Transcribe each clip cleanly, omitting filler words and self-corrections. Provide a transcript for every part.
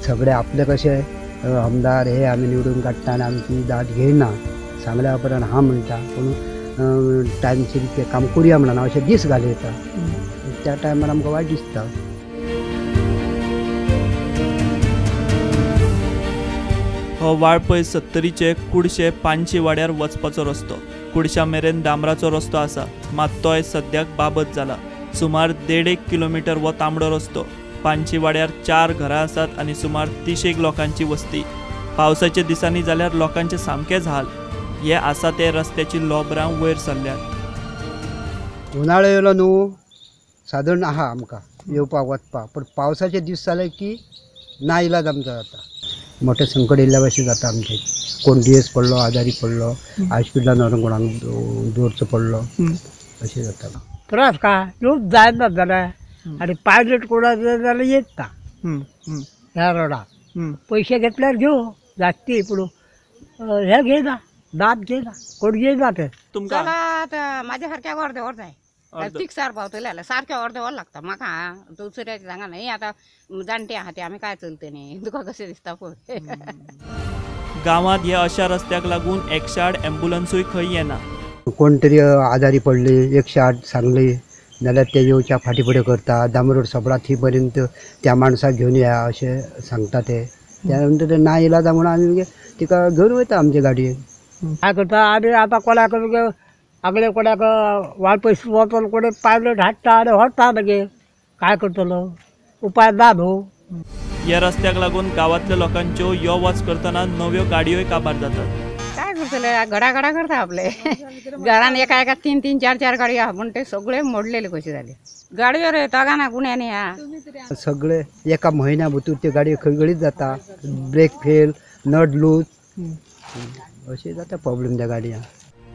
सगळे आपले कशे आमदार हे आमी निवडून काडटा आनी आमची दाद घेयना, सांगल्या उपरांत हा म्हणटा, पूण टायमशीर तें काम करुया म्हणना, अशें दीस घालयता. त्या टायमार आमकां वायट दिसता. हो वाळपय सत्तरीचे कुडशे पानशी वाड्यार वचपाचो रस्तो. कुडशा मेरेन डांबराचो रस्तो आसा, मात तोय सद्याक बाबत जाला. सुमार 1.5 किलोमिटर हो तांबडो रस्तो. पानशी वाड्यार 4 घरां आसात आनी सुमार 30 लोकांची वस्ती. पावसाच्या दिसांनी जाल्यार लोकांचे सामकेच हाल. हे आसा ते रस्त्याची लोबरां वयर सरल्यात. उनाळो येयलो न्हू सादारण आहा आमकां येवपाक वचपाक, पूण पावसाचे दीस जाले की ना इलाज आमचो जाता. मोठें संकट येयल्ल्या भशेन जाता आमचें. कोण दुयेंस पडलो, आजारी पडलो, हॉस्पिटलान व्हरून कोणाक दवरचो पडलो, अशें जाता. त्रास काय येवंक जायना जाल्यार आनी पायलट कोणा जाल्यार येत ना ह्या रोडार. पयशे घेतल्यार घेवं जास्ती, पूण हे घेयना, दाद घेयना, कोण घेयना ते. तुमकां म्हाज्या सारक्या अर्दे वर जाय, फिक्सार पावतले जाल्यार सारकें अर्दे वर लागता म्हाका. दुसऱ्याचें सांगा न्ही, आतां जाणटे आहा ते आमी काय चलते न्ही, तुका कशें दिसता पळय. गांवांत ह्या अशा रस्त्याक लागून 108 ॲम्ब्युलन्सूय खंय येना. कोण तरी आजारी पडली 108 सांगली जाल्यार ते येवच्या फाटी फुडें करता. डांबर रोड सोंपला थंय पर्यंत त्या माणसाक घेवन या अशें सांगता ते. त्या नंतर ते ना इलाज म्हणून आमी तिका घेवन वयता आमचे गाडयेन. काय करता आनी आतां कोणाक आगळे कोणाक वाळपय वचोन कोणे पायलट हाडटा आनी व्हरता मागीर. काय करतलो, उपाय ना न्हू. ह्या रस्त्याक लागून गांवांतल्या लोकांच्यो यो वच करतना नव्यो गाडयोय काबार जातात. काय करतले, घडा घडा करता आपले घरान एका एका 3 3 4 4 गाडयो आहा, पूण ते सगळे मोडलेले कशे जाले गाडयो रे. तगाना गुण्यांनी आहा सगळे एका म्हयन्या भितर त्यो गाडयो खळगळीत जाता. ब्रेक फेल, नट लूज, अशें जाता प्रॉब्लेम त्या गाडयांक.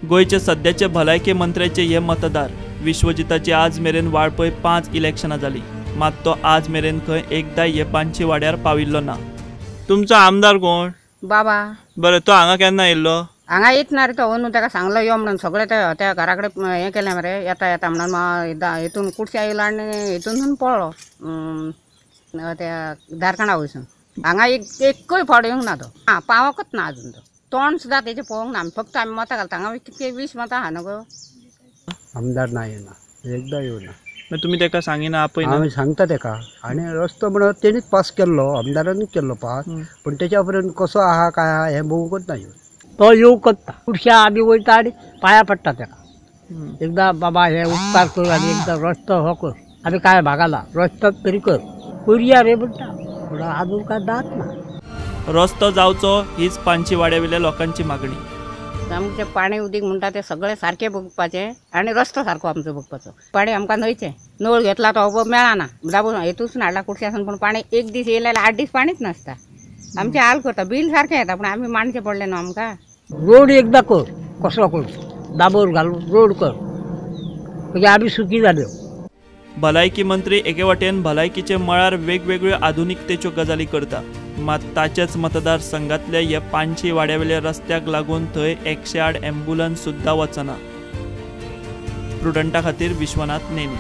गोंयचे सद्याचे भलायकी मंत्र्याचे हे मतदार विश्वजिताची आज मेरेन वाळपय 5 इलेक्शनां जाली, मात तो आज मेरेन खंय एकदाय हे पानशी वाड्यार पाविल्लो ना. तुमचो आमदार कोण? बाबा. बरें, तो हांगा केन्ना येयल्लो? हांगा येत ना रे तो. अंदू ताका सांगलो यो म्हणून, सगळें त्या घरा कडेन हें केलें मरे, येता येता म्हणून हितून कुडश्या येयलो आनी हितून पळ्ळो त्या दारखंडा वयसून. हांगा एकूय फावट येवंक ना तो. आं, पावोकच ना अजून तो. तोंड सुद्दां तेजें पळोवंक ना. आमी फक्त आमी मतां घालता. हांगा कितके 20 मतां आहा न्हू गो. आमदार ना येना, एकदां येवना. तुमी ताका सांगिना, आपयना? आमी सांगता ताका. आनी रस्तो म्हणून तेणीच पास केल्लो, आमदारानूच केल्लो पास, पूण तेच्या उपरांत कसो आहा काय आहा हें बघूंकच ना येवन. तो येवंकच ना. कुडश्या आमी वयता आनी पांयां पडटा ताका. एकदां बाबा हे उपकार कर आनी एकदां रस्तो हो कर, आमी काय भागाला रस्तो तरी कर, करुया रे म्हणटा, पूण आजून काय दाद ना. रस्तो जावचो हीच पानशी वाड्यावेल्या लोकांची मागणी. आमचें पाणी उदीक म्हणटा तें सगळें सारकें बघपाचें आनी रस्तो सारको आमचो बघपाचो. पाणी आमकां न्हंयचें नळ घेतला तो मेळना, दाबून हेतूच हाडला कुडश्यासून, पूण पाणी एक दीस येयलें जाल्यार 8 दीस पाणीच नासता. आमचें हाल करता, बील सारकें येता, पूण आमी मांडचें पडलें न्हू आमकां. रोड एकदां कर, कसो कर, दाबोर घालून रोड कर, म्हणजे आमी सुखी जाले. भलायकी मंत्री एके वाटेन भलायकीचे मळार वेगवेगळ्यो आधुनिकतेच्यो गजाली करता, मात ताचेच मतदारसंघातल्या ह्या पानशी वाड्यावेल्या रस्त्याक लागून थंय 108 ॲम्ब्युलन्स सुद्दां वचना. प्रुडंटा खातीर विश्वनाथ नेने.